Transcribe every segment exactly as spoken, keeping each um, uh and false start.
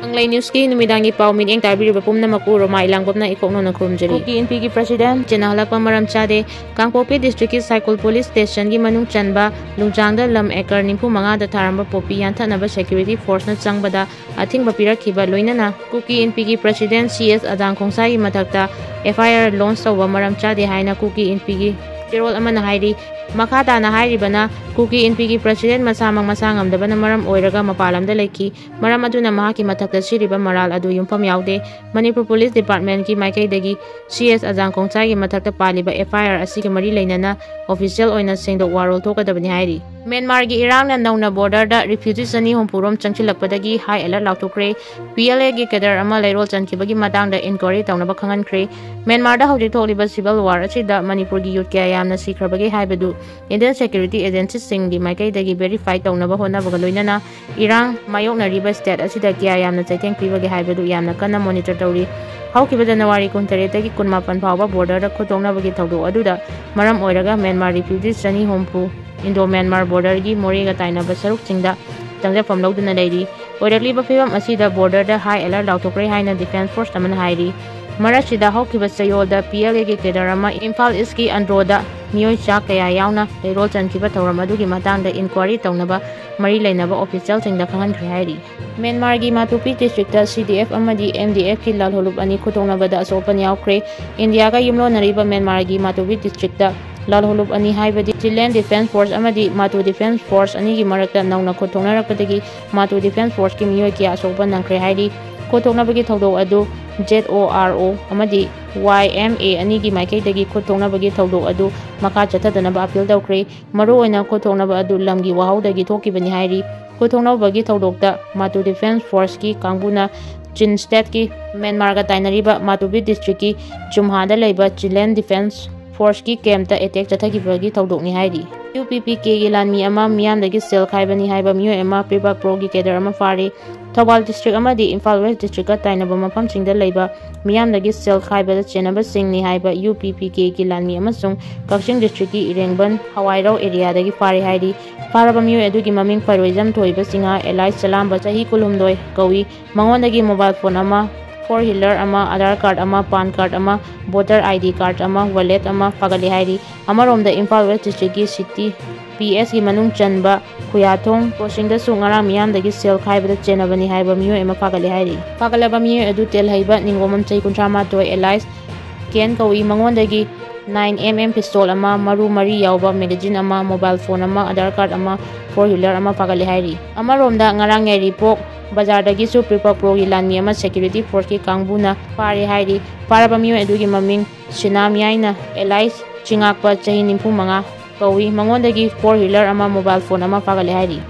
ꯀꯪꯂꯩ ꯅ꯭ꯌꯨꯁꯀꯤ ꯅꯨꯃꯤꯗꯥꯡꯒꯤ ꯄꯥꯎ ꯃꯤꯠꯌꯦꯡ ꯇꯥꯕꯤꯔꯤꯕ ꯄꯨꯝꯅꯃꯛꯄꯨ ꯔꯣꯃꯥꯏ ꯂꯥꯡꯕꯝꯅ ꯏꯈꯣꯛ ꯅꯧꯅ ꯈꯨꯔꯨꯝꯖꯔꯤ꯫ ꯀꯨꯀꯤ ꯏꯟꯄꯤꯒꯤ ꯄ꯭ꯔꯁꯤꯗꯦꯟ ꯆꯦꯟꯅꯍꯜꯂꯛꯄ ꯃꯔꯝ ꯆꯥꯗꯦ꯫ ꯀꯥꯡꯄꯣꯛꯄꯤ ꯗꯤꯁꯇ꯭ꯔꯤꯛꯀꯤ ꯁꯥꯏꯀꯨꯜ ꯄꯨꯂꯤꯁ ꯁ꯭ꯇꯦꯁꯟꯒꯤ ꯃꯅꯨꯡ ꯆꯟꯕ ꯂꯨꯡꯖꯥꯡꯗ ꯂꯝ ꯑꯦꯀꯔ ꯅꯤꯐꯨ ꯃꯉꯥꯗ ꯊꯥꯔꯝꯕ ꯄꯣꯄꯤ ꯌꯥꯟꯊꯠꯅꯕ ꯁꯦꯀ꯭ꯌꯨꯔꯤꯇꯤ ꯐꯣꯔꯁꯅ ꯆꯪꯕꯗ ꯑꯊꯤꯡꯕ ꯄꯤꯔꯛꯈꯤꯕ ꯂꯣꯏꯅꯅ ꯀꯨꯀꯤ ꯏꯟꯄꯤꯒꯤ ꯄ꯭ꯔꯁꯤꯗꯦꯟ ꯁꯤ ꯑꯦꯁ ꯑꯖꯥꯡ ꯈꯣꯡꯁꯥꯏꯒꯤ ꯃꯊꯛꯇ ꯑꯦꯐ ꯑꯥꯏ ꯑꯥꯔ ꯂꯣꯟꯁ ꯇꯧꯕ ꯃꯔꯝ ꯆꯥꯗꯦ ꯍꯥꯏꯅ ꯀꯨꯀꯤ ꯏꯟꯄꯤꯒꯤ ꯆꯦꯔꯣꯜ ꯑꯃꯅ ꯍꯥꯏꯔꯤ꯫ ꯃꯈꯥ ꯇꯥꯅ ꯍꯥꯏꯔꯤꯕꯅ, ꯀꯨꯀꯤ ꯏꯟꯄꯤꯒꯤ ꯄ꯭ꯔꯁꯤꯗꯦꯟ ꯃꯁꯥꯃꯛ ꯃꯁꯥ ꯉꯝꯗꯕꯅ ꯃꯔꯝ ꯑꯣꯏꯔꯒ ꯃꯄꯥꯟ ꯂꯝꯗ ꯂꯩꯈꯤ꯫ ꯃꯔꯝ ꯑꯗꯨꯅ ꯃꯍꯥꯛꯀꯤ ꯃꯊꯛꯇ ꯁꯤꯔꯤꯕ ꯃꯔꯥꯜ ꯑꯗꯨ ꯌꯨꯝꯐꯝ ꯌꯥꯎꯗꯦ꯫ ꯃꯅꯤꯄꯨꯔ ꯄꯨꯂꯤꯁ ꯗꯤꯄꯥꯔꯠꯃꯦꯟꯠꯀꯤ ꯃꯥꯏꯀꯩꯗꯒꯤ ꯁꯤ ꯑꯦꯁ ꯑꯖꯥꯡ ꯈꯣꯡꯁꯥꯏꯒꯤ ꯃꯊꯛꯇ ꯄꯥꯜꯂꯤꯕ ꯑꯦꯐ ꯑꯥꯏ ꯑꯥꯔ ꯑꯁꯤꯒ ꯃꯔꯤ ꯂꯩꯅꯅ ꯑꯣꯐꯤꯁꯤꯌꯦꯜ ꯑꯣꯏꯅ ꯁꯦꯡꯗꯣꯛ ꯋꯥꯔꯣꯜ ꯊꯣꯛꯀꯗꯕꯅꯤ ꯍꯥꯏꯔꯤ꯫ ꯃ꯭ꯌꯥꯟꯃꯥꯔꯒꯤ ꯏꯔꯥꯡꯅ ꯅꯧꯅ ꯕꯣꯔꯗꯔꯗ ꯔꯤꯐ꯭ꯌꯨꯖꯤ ꯆꯅꯤ ꯍꯨꯝꯐꯨ ꯔꯣꯝ ꯆꯪꯁꯤꯜꯂꯛꯄꯗꯒꯤ ꯍꯥꯏ ꯑꯦꯂꯔꯠ ꯂꯥꯎꯊꯣꯛꯈ꯭ꯔꯦ꯫ ꯄꯤ ꯑꯦꯜ ꯑꯦꯒꯤ ꯀꯦꯗꯔ ꯑꯃ ꯂꯩꯔꯣꯜ ꯆꯟꯈꯤꯕꯒꯤ ꯃꯇꯥꯡꯗ ꯏꯟꯀ꯭ꯋꯥꯏꯔꯤ ꯇꯧꯅꯕ ꯈꯪꯍꯟꯈ꯭ꯔꯦ꯫ ꯃ꯭ꯌꯥꯟꯃꯥꯔꯗ ꯍꯧꯖꯤꯛ ꯊꯣꯛꯂꯤꯕ ꯁꯤꯚꯤꯜ ꯋꯥꯔ ꯑꯁꯤꯗ ꯃꯅꯤꯄꯨꯔꯒꯤ ꯌꯨꯠ ꯀꯌꯥ ꯌꯥꯝꯅ ꯁꯤꯈ꯭ꯔꯕꯒꯦ ꯍꯥꯏꯕꯗꯨ ꯏꯟꯗꯤꯌꯟ ꯁꯦꯀ꯭ꯌꯨꯔꯤꯇꯤ ꯑꯦꯖꯦꯟꯁꯤꯁꯤꯡꯒꯤ ꯃꯥꯏꯀꯩꯗꯒꯤ ꯚꯦꯔꯤꯐꯥꯏ ꯇꯧꯅꯕ ꯍꯣꯠꯅꯕꯒ ꯂꯣꯏꯅꯅ ꯏꯔꯥꯡ ꯃꯥꯌꯣꯛꯅꯔꯤꯕ ꯁ꯭ꯇꯦꯠ ꯑꯁꯤꯗ ꯀꯌꯥ ꯌꯥꯝꯅ ꯆꯩꯊꯦꯡ ꯄꯤꯕꯒꯦ ꯍꯥꯏꯕꯗꯨ ꯌꯥꯝꯅ ꯀꯟꯅ ꯃꯣꯅꯤꯇꯔ ꯇꯧꯔꯤ꯫ ꯍꯧꯈꯤꯕ ꯖꯅꯋꯥꯔꯤ ꯀꯨꯟꯇꯔꯦꯠꯇꯒꯤ ꯀꯨꯟꯃꯥꯄꯟ ꯐꯥꯎꯕ ꯕꯣꯔꯗꯔꯗ ꯈꯨꯠ ꯊꯣꯛꯅꯕꯒꯤ ꯊꯧꯗꯣꯛ ꯑꯗꯨꯗ ꯃꯔꯝ ꯑꯣꯏꯔꯒ ꯃ꯭ꯌꯥꯟꯃꯥꯔ ꯔꯤꯐ꯭ꯌꯨꯖꯤꯁ ꯆꯅꯤ ꯍꯨꯝꯐꯨ ꯏꯟꯗꯣ ꯃ꯭ꯌꯥꯟꯃꯥꯔ ꯕꯣꯔꯗꯔꯒꯤ ꯃꯣꯔꯦꯒ ꯇꯥꯏꯅꯕ ꯁꯔꯨꯛꯁꯤꯡꯗ ꯆꯪꯖꯐꯝ ꯂꯧꯗꯨꯅ ꯂꯩꯔꯤ꯫ ꯑꯣꯏꯔꯛꯂꯤꯕ ꯐꯤꯕꯝ ꯑꯁꯤꯗ ꯕꯣꯔꯗꯔꯗ ꯍꯥꯏ ꯑꯦꯂꯔꯠ ꯂꯥꯎꯊꯣꯛꯈ꯭ꯔꯦ ꯍꯥꯏꯅ ꯗꯤꯐꯦꯟꯁ ꯐꯣꯔꯁ ꯑꯃꯅ ꯍꯥꯏꯔꯤ꯫ ꯃꯔꯛꯁꯤꯗ ꯍꯧꯈꯤꯕ ꯆꯌꯣꯜꯗ ꯄꯤ ꯑꯦꯜ ꯑꯦꯒꯤ ꯀꯦꯗꯔ ꯑꯃ ꯏꯝꯐꯥꯜ ꯏꯁꯀꯤ ꯑꯟꯗ꯭ꯔꯣꯗ ꯃꯤꯑꯣꯏ ꯆꯥ ꯀꯌꯥ ꯌꯥꯎꯅ ꯂꯩꯔꯣꯜ ꯆꯟꯈꯤꯕ ꯊꯧꯔꯝ ꯑꯗꯨꯒꯤ ꯃꯇꯥꯡꯗ ꯏꯟꯀ꯭ꯋꯥꯏꯔꯤ ꯇꯧꯅꯕ ꯃꯔꯤ ꯂꯩꯅꯕ ꯑꯣꯐꯤꯁꯤꯌꯦꯜꯁꯤꯡꯗ ꯈꯪꯍꯟꯈ꯭ꯔꯦ ꯍꯥꯏꯔꯤ꯫ ꯃ꯭ꯌꯥꯟꯃꯥꯔꯒꯤ ꯃꯥꯇꯨꯄꯤ ꯗꯤꯁꯇ꯭ꯔꯤꯛꯇ ꯁꯤ ꯗꯤ ꯑꯦꯐ ꯑꯃꯗꯤ ꯑꯦꯝ ꯗꯤ ꯑꯦꯐꯀꯤ ꯂꯥꯜꯍꯧꯂꯨꯞ ꯑꯅꯤ ꯈꯨꯠꯊꯣꯛꯅꯕꯗ ꯑꯁꯣꯛ ꯑꯄꯟ ꯌꯥꯎꯈ꯭ꯔꯦ꯫ ꯏꯟꯗꯤꯌꯥꯒ ꯌꯨꯝꯂꯣꯟꯅꯔꯤꯕ ꯃ꯭ꯌꯥꯟꯃꯥꯔꯒꯤ ꯃꯥꯇꯨꯄꯤ ꯗꯤꯁꯇ꯭ꯔꯤꯛꯇ ꯂꯥꯜꯍꯧꯂꯨꯞ ꯑꯅꯤ ꯍꯥꯏꯕꯗꯤ ꯆꯤꯂꯦꯟ ꯗꯤꯐꯦꯟꯁ ꯐꯣꯔꯁ ꯑꯃꯗꯤ ꯃꯥꯇꯨ ꯗꯤꯐꯦꯟꯁ ꯐꯣꯔꯁ ꯑꯅꯤꯒꯤ ꯃꯔꯛꯇ ꯅꯧꯅ ꯈꯨꯠꯊꯣꯛꯅꯔꯛꯄꯗꯒꯤ ꯃꯥꯇꯨ ꯗꯤꯐꯦꯟꯁ ꯐꯣꯔꯁꯀꯤ ꯃꯤꯑꯣꯏ ꯀꯌꯥ ꯑꯁꯣꯛ ꯑꯄꯟ ꯅꯪꯈ꯭ꯔꯦ ꯍꯥꯏꯔꯤ꯫ ꯈꯨꯠꯊꯣꯛꯅꯕꯒꯤ ꯊꯧꯗꯣꯛ ꯑꯗꯨ ꯖꯦꯠ ꯑꯣ ꯑꯥꯔ ꯑꯣ ꯑꯃꯗꯤ ꯋꯥꯏ ꯑꯦꯝ ꯑꯦ ꯑꯅꯤꯒꯤ ꯃꯥꯏꯀꯩꯗꯒꯤ ꯈꯨꯠꯊꯣꯛꯅꯕꯒꯤ ꯊꯧꯗꯣꯛ ꯑꯗꯨ ꯃꯈꯥ ꯆꯠꯊꯗꯅꯕ ꯑꯄꯤꯜ ꯇꯧꯈ꯭ꯔꯦ꯫ ꯃꯔꯨꯑꯣꯏꯅ ꯈꯨꯠꯊꯣꯛꯅꯕ ꯑꯗꯨ ꯂꯝꯒꯤ ꯋꯥꯍꯧꯗꯒꯤ ꯊꯣꯛꯈꯤꯕꯅꯤ ꯍꯥꯏꯔꯤ꯫ ꯈꯨꯠꯊꯣꯛꯅꯕꯒꯤ ꯊꯧꯗꯣꯛꯇ ꯃꯥꯇꯨ ꯗꯤꯐꯦꯟꯁ ꯐꯣꯔꯁꯀꯤ ꯀꯥꯡꯕꯨꯅ ꯆꯤꯟ ꯁ꯭ꯇꯦꯠꯀꯤ ꯃ꯭ꯌꯥꯟꯃꯥꯔꯒ ꯇꯥꯏꯅꯔꯤꯕ ꯃꯥꯇꯨꯕꯤ ꯗꯤꯁꯇ꯭ꯔꯤꯛꯀꯤ ꯆꯨꯝꯍꯥꯗ ꯂꯩꯕ ꯆꯤꯂꯦꯟ ꯗꯤꯐꯦꯟꯁ ꯐꯣꯔꯁꯀꯤ ꯀꯦꯝꯞꯇ ꯑꯦꯇꯦꯛ ꯆꯠꯊꯈꯤꯕꯒꯤ ꯊꯧꯗꯣꯛꯅꯤ ꯍꯥꯏꯔꯤ꯫ ꯌꯨ ꯄꯤ ꯄꯤ ꯀꯦꯒꯤ ꯂꯥꯟꯃꯤ ꯑꯃ ꯃꯤꯌꯥꯝꯗꯒꯤ ꯁꯦꯜ ꯈꯥꯏꯕꯅꯤ ꯍꯥꯏꯕ ꯃꯤꯑꯣꯏ ꯑꯃ ꯄ꯭ꯔꯤꯄꯛ ꯄ꯭ꯔꯣꯒꯤ ꯀꯦꯗꯔ ꯑꯃ ꯐꯥꯔꯤ꯫ ꯊꯧꯕꯥꯜ ꯗꯤꯁꯇ꯭ꯔꯤꯛ ꯑꯃꯗꯤ ꯏꯝꯐꯥꯜ ꯋꯦꯁ ꯗꯤꯁꯇ꯭ꯔꯤꯛꯀ ꯇꯥꯏꯅꯕ ꯃꯐꯝꯁꯤꯡꯗ ꯂꯩꯕ ꯃꯤꯌꯥꯝꯗꯒꯤ ꯁꯦꯜ ꯈꯥꯏꯕꯗ ꯆꯦꯟꯅꯕꯁꯤꯡꯅꯤ ꯍꯥꯏꯕ ꯌꯨ ꯄꯤ ꯄꯤ ꯀꯦꯒꯤ ꯂꯥꯟꯃꯤ ꯑꯃꯁꯨꯡ ꯀꯛꯆꯤꯡ ꯗꯤꯁꯇ꯭ꯔꯤꯛꯀꯤ ꯏꯔꯦꯡꯕꯟ ꯍꯋꯥꯏꯔꯧ ꯑꯦꯔꯤꯌꯥꯗꯒꯤ ꯐꯥꯔꯤ ꯍꯥꯏꯔꯤ꯫ ꯐꯥꯔꯕ ꯃꯤꯑꯣꯏ ꯑꯗꯨꯒꯤ ꯃꯃꯤꯡ ꯐꯔꯣꯏꯖꯝ ꯊꯣꯏꯕ ꯁꯤꯡꯍ ꯑꯦꯂꯥꯏꯁ ꯆꯂꯥꯝꯕ ꯆꯍꯤ ꯀꯨꯟꯍꯨꯝꯗꯣꯏ ꯀꯧꯏ꯫ ꯃꯉꯣꯟꯗꯒꯤ ꯃꯣꯕꯥꯏꯜ ꯐꯣꯟ ꯑꯃ, ꯐꯣꯔ ꯍ꯭ꯋꯤꯂꯔ ꯑꯃ, ꯑꯙꯥꯔ ꯀꯥꯔꯗ ꯑꯃ, ꯄꯥꯟ ꯀꯥꯔꯗ ꯑꯃ, ꯚꯣꯇꯔ ꯑꯥꯏ ꯗꯤ ꯀꯥꯔꯗ ꯑꯃ, ꯋꯥꯂꯦꯠ ꯑꯃ ꯐꯥꯒꯠꯂꯦ ꯍꯥꯏꯔꯤ꯫ ꯑꯃꯔꯣꯝꯗ ꯏꯝꯐꯥꯜ ꯋꯦꯁ ꯗꯤꯁꯇ꯭ꯔꯤꯛꯀꯤ ꯁꯤꯇꯤ ꯄꯤ ꯑꯦꯁꯀꯤ ꯃꯅꯨꯡ ꯆꯟꯕ ꯈꯨꯌꯥꯊꯣꯡ ꯀ꯭ꯔꯣꯁꯤꯡꯗꯁꯨ ꯉꯔꯥꯡ ꯃꯤꯌꯥꯝꯗꯒꯤ ꯁꯦꯜ ꯈꯥꯏꯕꯗ ꯆꯦꯟꯅꯕꯅꯤ ꯍꯥꯏꯕ ꯃꯤꯑꯣꯏ ꯑꯃ ꯐꯥꯒꯠꯂꯦ ꯍꯥꯏꯔꯤ꯫ ꯐꯥꯒꯠꯂꯕ ꯃꯤꯑꯣꯏ ꯑꯗꯨ ꯇꯦꯜꯍꯩꯕ ꯅꯤꯡꯒꯣꯃꯝ ꯆꯍꯤ ꯀꯨꯟꯊ꯭ꯔꯥ ꯃꯥꯊꯣꯏ ꯑꯦꯂꯥꯏꯁ ꯀꯦꯟ ꯀꯧꯏ꯫ ꯃꯉꯣꯟꯗꯒꯤ ꯅꯥꯏꯟ ꯑꯦꯝ ꯑꯦꯝ ꯄꯤꯁꯇꯣꯜ ꯑꯃ, ꯃꯔꯨ ꯃꯔꯤ ꯌꯥꯎꯕ ꯃꯦꯒꯥꯖꯤꯟ ꯑꯃ, ꯃꯣꯕꯥꯏꯜ ꯐꯣꯟ ꯑꯃ, ꯑꯙꯥꯔ ꯀꯥꯔꯗ ꯑꯃ, ꯐꯣꯔ ꯍ꯭ꯋꯤꯂꯔ ꯑꯃ ꯐꯥꯒꯠꯂꯦ ꯍꯥꯏꯔꯤ꯫ ꯑꯃꯔꯣꯝꯗ ꯉꯔꯥꯡ ꯌꯥꯏꯔꯤꯄꯣꯛ ꯕꯖꯥꯔꯗꯒꯤꯁꯨ ꯄ꯭ꯔꯤꯄꯛ ꯄ꯭ꯔꯣꯒꯤ ꯂꯥꯟꯃꯤ ꯑꯃ ꯁꯦꯀ꯭ꯌꯨꯔꯤꯇꯤ ꯐꯣꯔꯁꯀꯤ ꯀꯥꯡꯕꯨꯅ ꯐꯥꯔꯦ ꯍꯥꯏꯔꯤ꯫ ꯐꯥꯔꯕ ꯃꯤꯑꯣꯏ ꯑꯗꯨꯒꯤ ꯃꯃꯤꯡ ꯁꯤꯅꯥ ꯃꯤꯌꯥꯏꯅ ꯑꯦꯂꯥꯏꯁ ꯆꯤꯉꯥꯛꯄ ꯆꯍꯤ ꯅꯤꯐꯨ ꯃꯉꯥ ꯀꯧꯏ꯫ ꯃꯉꯣꯟꯗꯒꯤ ꯐꯣꯔ ꯍ꯭ꯋꯤꯂꯔ ꯑꯃ, ꯃꯣꯕꯥꯏꯜ ꯐꯣꯟ ꯑꯃ ꯐꯥꯒꯠꯂꯦ ꯍꯥꯏꯔꯤ꯫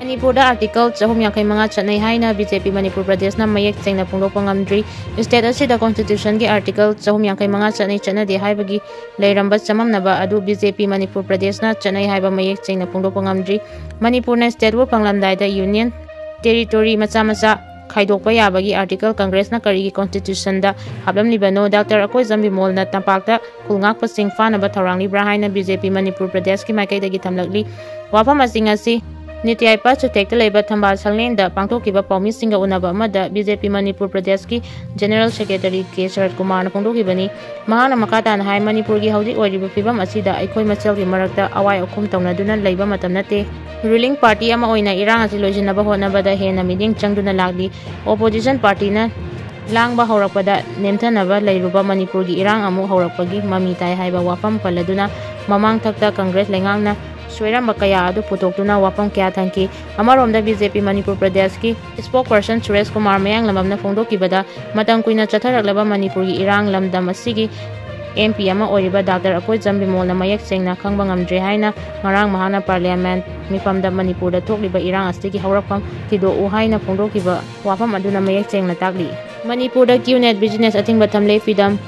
ꯃꯅꯤꯄꯨꯔꯗ ꯑꯥꯔꯇꯤꯀꯜ ꯆꯍꯨꯝ ꯌꯥꯡꯈꯩ ꯃꯉꯥ ꯆꯠꯅꯩ ꯍꯥꯏꯅ ꯕꯤ ꯖꯦ ꯄꯤ ꯃꯅꯤꯄꯨꯔ ꯄ꯭ꯔꯗꯦꯁꯅ ꯃꯌꯦꯛ ꯁꯦꯡꯅ ꯐꯣꯡꯗꯣꯛꯄ ꯉꯝꯗ꯭ꯔꯤ꯫ ꯁ꯭ꯇꯦꯠ ꯑꯁꯤꯗ ꯀꯣꯟꯁꯇꯤꯇ꯭ꯌꯨꯁꯟꯒꯤ ꯑꯥꯔꯇꯤꯀꯜ ꯆꯍꯨꯝ ꯌꯥꯡꯈꯩ ꯃꯉꯥ ꯆꯠꯅꯩ ꯆꯠꯅꯗꯦ ꯍꯥꯏꯕꯒꯤ ꯂꯩꯔꯝꯕ ꯆꯃꯝꯅꯕ ꯑꯗꯨ ꯕꯤ ꯖꯦ ꯄꯤ ꯃꯅꯤꯄꯨꯔ ꯄ꯭ꯔꯗꯦꯁꯅ ꯆꯠꯅꯩ ꯍꯥꯏꯕ ꯃꯌꯦꯛ ꯁꯦꯡꯅ ꯐꯣꯡꯗꯣꯛꯄ ꯉꯝꯗ꯭ꯔꯤ꯫ ꯃꯅꯤꯄꯨꯔꯅ ꯁ꯭ꯇꯦꯠꯄꯨ ꯐꯪꯂꯝꯗꯥꯏꯗ ꯌꯨꯅꯤꯌꯟ ꯇꯦꯔꯤꯇꯣꯔꯤ ꯃꯆꯥ ꯃꯆꯥ ꯈꯥꯏꯗꯣꯛꯄ ꯌꯥꯕꯒꯤ ꯑꯥꯔꯇꯤꯀꯜ ꯀꯪꯒ꯭ꯔꯦꯁꯅ ꯀꯔꯤꯒꯤ ꯀꯣꯟꯁꯇꯤꯇ꯭ꯌꯨꯁꯟꯗ ꯍꯥꯞꯂꯝꯂꯤꯕꯅꯣ? ꯗꯥꯛꯇꯔ ꯑꯀꯣꯏꯖꯝ ꯕꯤꯃꯣꯜꯅ ꯇꯝꯄꯥꯛꯇ ꯈꯨꯜ ꯉꯥꯛꯄꯁꯤꯡ ꯐꯥꯅꯕ ꯊꯧꯔꯥꯡꯂꯤꯕ꯭ꯔꯥ ꯍꯥꯏꯅ ꯕꯤ ꯖꯦ ꯄꯤ ꯃꯅꯤꯄꯨꯔ ꯄ꯭ꯔꯗꯦꯁꯀꯤ ꯃꯥꯏꯀꯩꯗꯒꯤ ꯊꯝꯂꯛꯂꯤ꯫ ꯋꯥꯐꯝꯁꯤꯡ ꯑꯁꯤ ꯅꯤꯇ꯭ꯌꯥꯏ ꯄꯥꯠ ꯆꯨꯊꯦꯛꯇ ꯂꯩꯕ ꯊꯝꯕꯥꯜ ꯁꯪꯂꯦꯟꯗ ꯄꯥꯡꯊꯣꯛꯈꯤꯕ ꯄꯥꯎꯃꯤꯁꯤꯡꯒ ꯎꯅꯕ ꯑꯃꯗ ꯕꯤ ꯖꯦ ꯄꯤ ꯃꯅꯤꯄꯨꯔ ꯄ꯭ꯔꯗꯦꯁꯀꯤ ꯖꯦꯅꯔꯦꯜ ꯁꯦꯀ꯭ꯔꯦꯇꯔꯤ ꯀꯦ ꯁꯔꯠ ꯀꯨꯃꯥꯔꯅ ꯐꯣꯡꯗꯣꯛꯈꯤꯕꯅꯤ꯫ ꯃꯍꯥꯛꯅ ꯃꯈꯥ ꯇꯥꯅ ꯍꯥꯏ, ꯃꯅꯤꯄꯨꯔꯒꯤ ꯍꯧꯖꯤꯛ ꯑꯣꯏꯔꯤꯕ ꯐꯤꯕꯝ ꯑꯁꯤꯗ ꯑꯩꯈꯣꯏ ꯃꯁꯦꯜꯒꯤ ꯃꯔꯛꯇ ꯑꯋꯥꯏ ꯑꯈꯨꯝ ꯇꯧꯅꯗꯨꯅ ꯂꯩꯕ ꯃꯇꯝ ꯅꯠꯇꯦ꯫ ꯔꯨꯂꯤꯡ ꯄꯥꯔꯇꯤ ꯑꯃ ꯑꯣꯏꯅ ꯏꯔꯥꯡ ꯑꯁꯤ ꯂꯣꯏꯁꯤꯟꯅꯕ ꯍꯣꯠꯅꯕꯗ ꯍꯦꯟꯅ ꯃꯤꯠꯌꯦꯡ ꯆꯪꯗꯨꯅ ꯂꯥꯛꯂꯤ꯫ ꯑꯣꯄꯣꯖꯤꯁꯟ ꯄꯥꯔꯇꯤꯅ ꯂꯥꯡꯕ ꯍꯧꯔꯛꯄꯗ ꯅꯦꯝꯊꯅꯕ ꯂꯩꯔꯨꯕ ꯃꯅꯤꯄꯨꯔꯒꯤ ꯏꯔꯥꯡ ꯑꯃꯨꯛ ꯍꯧꯔꯛꯄꯒꯤ ꯃꯃꯤ ꯇꯥꯏ ꯍꯥꯏꯕ ꯋꯥꯐꯝ ꯄꯜꯂꯗꯨꯅ ꯃꯃꯥꯡꯊꯛꯇ ꯀꯪꯒ꯭ꯔꯦꯁ ꯂꯩꯉꯥꯛꯅ ꯁꯣꯏꯔꯝꯕ ꯀꯌꯥ ꯑꯗꯨ ꯄꯨꯊꯣꯛꯇꯨꯅ ꯋꯥꯐꯝ ꯀꯌꯥ ꯊꯝꯈꯤ꯫ ꯑꯃꯔꯣꯝꯗ ꯕꯤ ꯖꯦ ꯄꯤ ꯃꯅꯤꯄꯨꯔ ꯄ꯭ꯔꯗꯦꯁꯀꯤ ꯁ꯭ꯄꯣꯛꯄꯔꯁꯟ ꯁꯨꯔꯦꯁ ꯀꯨꯃꯥꯔ ꯃꯌꯥꯡꯂꯝꯕꯝꯅ ꯐꯣꯡꯗꯣꯛꯈꯤꯕꯗ, ꯃꯇꯝ ꯀꯨꯏꯅ ꯆꯠꯊꯔꯛꯂꯕ ꯃꯅꯤꯄꯨꯔꯒꯤ ꯏꯔꯥꯡ ꯂꯝꯗꯝ ꯑꯁꯤꯒꯤ ꯑꯦꯝ ꯄꯤ ꯑꯃ ꯑꯣꯏꯔꯤꯕ ꯗꯥꯛꯇꯔ ꯑꯀꯣꯏꯖꯝ ꯕꯤꯃꯣꯜꯅ ꯃꯌꯦꯛ ꯁꯦꯡꯅ ꯈꯪꯕ ꯉꯝꯗ꯭ꯔꯦ ꯍꯥꯏꯅ ꯉꯔꯥꯡ ꯃꯍꯥꯛꯅ ꯄꯥꯔꯂꯤꯌꯥꯃꯦꯟꯠ ꯃꯤꯐꯝꯗ ꯃꯅꯤꯄꯨꯔꯗ ꯊꯣꯛꯂꯤꯕ ꯏꯔꯥꯡ ꯑꯁꯤꯒꯤ ꯍꯧꯔꯛꯐꯝ ꯊꯤꯗꯣꯛꯎ ꯍꯥꯏꯅ ꯐꯣꯡꯗꯣꯛꯈꯤꯕ ꯋꯥꯐꯝ ꯑꯗꯨꯅ ꯃꯌꯦꯛ ꯁꯦꯡꯅ ꯇꯥꯛꯂꯤ꯫ ꯃꯅꯤꯄꯨꯔꯗ ꯀ꯭ꯌꯨꯅꯦꯠ ꯕꯤꯖꯤꯅꯦꯁ ꯑꯊꯤꯡꯕ ꯊꯝꯂꯦ꯫ Freedom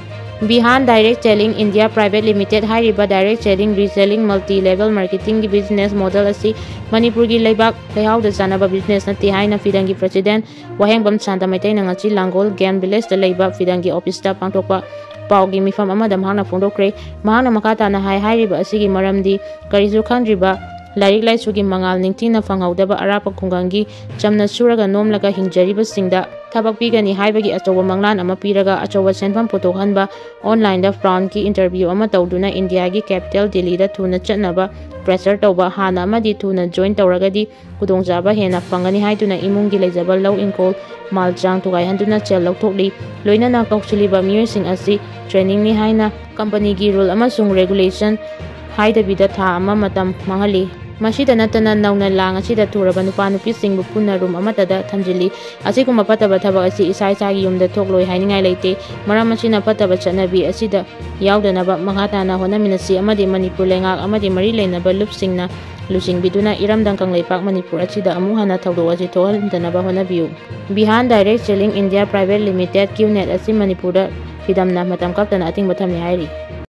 Bihan Direct Selling India Private Limited ꯍꯥꯏꯔꯤꯕ direct selling, reselling, multi level marketing ꯒꯤ business model ꯑꯁꯤ ꯃꯅꯤꯄꯨꯔꯒꯤ ꯂꯩꯕꯥꯛ ꯂꯩꯍꯥꯎꯗ ꯆꯥꯟꯅꯕ business ꯅꯠꯇꯦ ꯍꯥꯏꯅ ꯐꯤꯗꯪꯒꯤ president ꯋꯥꯍꯦꯡꯕꯝ ꯁꯥꯟꯇ ꯃꯩꯇꯩꯅ ꯉꯁꯤ ꯂꯥꯡꯒꯣꯜ game village ꯇ ꯂꯩꯕ ꯐꯤꯗꯪꯒꯤ office ꯇ ꯄꯥꯡꯊꯣꯛꯄ ꯄꯥꯎꯒꯤ ꯃꯤꯐꯝ ꯑꯃꯗ ꯃꯍꯥꯛꯅ ꯐꯣꯡꯗꯣꯛꯈ꯭ꯔꯦ꯫ ꯃꯍꯥꯛꯅ ꯃꯈꯥ ꯇꯥꯅ ꯍꯥꯏ, ꯍꯥꯏꯔꯤꯕ ꯑꯁꯤꯒꯤ ꯃꯔꯝꯗꯤ ꯀꯔꯤꯁꯨ ꯈꯪꯗ꯭ꯔꯤꯕ, ꯂꯥꯏꯔꯤꯛ ꯂꯥꯏꯁꯨꯒꯤ ꯃꯉꯥꯜ ꯅꯤꯡꯊꯤꯅ ꯐꯪꯍꯧꯗꯕ ꯑꯔꯥꯞꯄ ꯈꯨꯡꯒꯪꯒꯤ ꯆꯝꯅ ꯁꯨꯔꯒ ꯅꯣꯝꯂꯒ ꯍꯤꯡꯖꯔꯤꯕꯁꯤꯡꯗ ꯊꯕꯛ ꯄꯤꯒꯅꯤ ꯍꯥꯏꯕꯒꯤ ꯑꯆꯧꯕ ꯃꯪꯂꯥꯟ ꯑꯃ ꯄꯤꯔꯒ ꯑꯆꯧꯕ ꯁꯦꯟꯐꯝ ꯄꯨꯊꯣꯛꯍꯟꯕ, online ꯗ ꯐ꯭ꯔꯥꯟꯁꯀꯤ interview ꯑꯃ ꯇꯧꯗꯨꯅ ꯏꯟꯗꯤꯌꯥꯒꯤ capital ꯗꯤꯜꯂꯤꯗ ꯊꯨꯅ ꯆꯠꯅꯕ pressure ꯇꯧꯕ, ꯍꯥꯟꯅ ꯑꯃꯗꯤ ꯊꯨꯅ join ꯇꯧꯔꯒꯗꯤ ꯈꯨꯗꯣꯡꯆꯥꯕ ꯍꯦꯟꯅ ꯐꯪꯒꯅꯤ ꯍꯥꯏꯗꯨꯅ ꯏꯃꯨꯡꯒꯤ ꯂꯩꯖꯕ ꯂꯧ ꯏꯪꯈꯣꯜ ꯃꯥꯜ ꯆꯥꯡ ꯊꯨꯒꯥꯏꯍꯟꯗꯨꯅ ꯁꯦꯜ ꯂꯧꯊꯣꯛꯂꯤ꯫ ꯂꯣꯏꯅꯅ ꯀꯧꯁꯤꯜꯂꯤꯕ ꯃꯤꯑꯣꯏꯁꯤꯡ ꯑꯁꯤ training ꯅꯤ ꯍꯥꯏꯅ company ꯒꯤ rule ꯑꯃꯁꯨꯡ regulation ꯍꯥꯏꯗꯕꯤꯗ ꯊꯥ ꯑꯃ ꯃꯇꯝ ꯃꯥꯡꯍꯜꯂꯤ꯫ ꯃꯁꯤꯗ ꯅꯠꯇꯅ ꯅꯧꯅ ꯂꯥꯡ ꯑꯁꯤꯗ ꯊꯨꯔꯕ ꯅꯨꯄꯥ ꯅꯨꯄꯤꯁꯤꯡꯕꯨ ꯄꯨꯟꯅ room ꯑꯃꯠꯇꯗ ꯊꯝꯖꯤꯜꯂꯤ꯫ ꯑꯁꯤꯒꯨꯝꯕ ꯐꯠꯇꯕ ꯊꯕꯛ ꯑꯁꯤ ꯏꯁꯥ ꯏꯁꯥꯒꯤ ꯌꯨꯝꯗ ꯊꯣꯛꯂꯣꯏ ꯍꯥꯏꯅꯤꯡꯉꯥꯏ ꯂꯩꯇꯦ꯫ ꯃꯔꯝ ꯑꯁꯤꯅ ꯐꯠꯇꯕ ꯆꯠꯅꯕꯤ ꯑꯁꯤꯗ ꯌꯥꯎꯗꯅꯕ ꯃꯈꯥ ꯇꯥꯅ ꯍꯣꯠꯅꯃꯤꯟꯅꯁꯤ ꯑꯃꯗꯤ ꯃꯅꯤꯄꯨꯔ ꯂꯩꯉꯥꯛ ꯑꯃꯗꯤ ꯃꯔꯤ ꯂꯩꯅꯕ ꯂꯨꯞꯁꯤꯡꯅ ꯂꯨꯆꯤꯡꯕꯤꯗꯨꯅ ꯏꯔꯝꯗꯝ ꯀꯪꯂꯩꯄꯥꯛ ꯃꯅꯤꯄꯨꯔ ꯑꯁꯤꯗ ꯑꯃꯨꯛ ꯍꯟꯅ ꯊꯧꯗꯣꯛ ꯑꯁꯤ ꯊꯣꯛꯍꯟꯗꯅꯕ ꯍꯣꯠꯅꯕꯤꯌꯨ꯫ Bihan Direct Selling India Private Limited, QNET ꯑꯁꯤ ꯃꯅꯤꯄꯨꯔꯗ ꯐꯤꯗꯝꯅ ꯃꯇꯝ ꯀꯛꯇꯅ ꯑꯊꯤꯡꯕ ꯊꯝꯂꯤ ꯍꯥꯏꯔꯤ꯫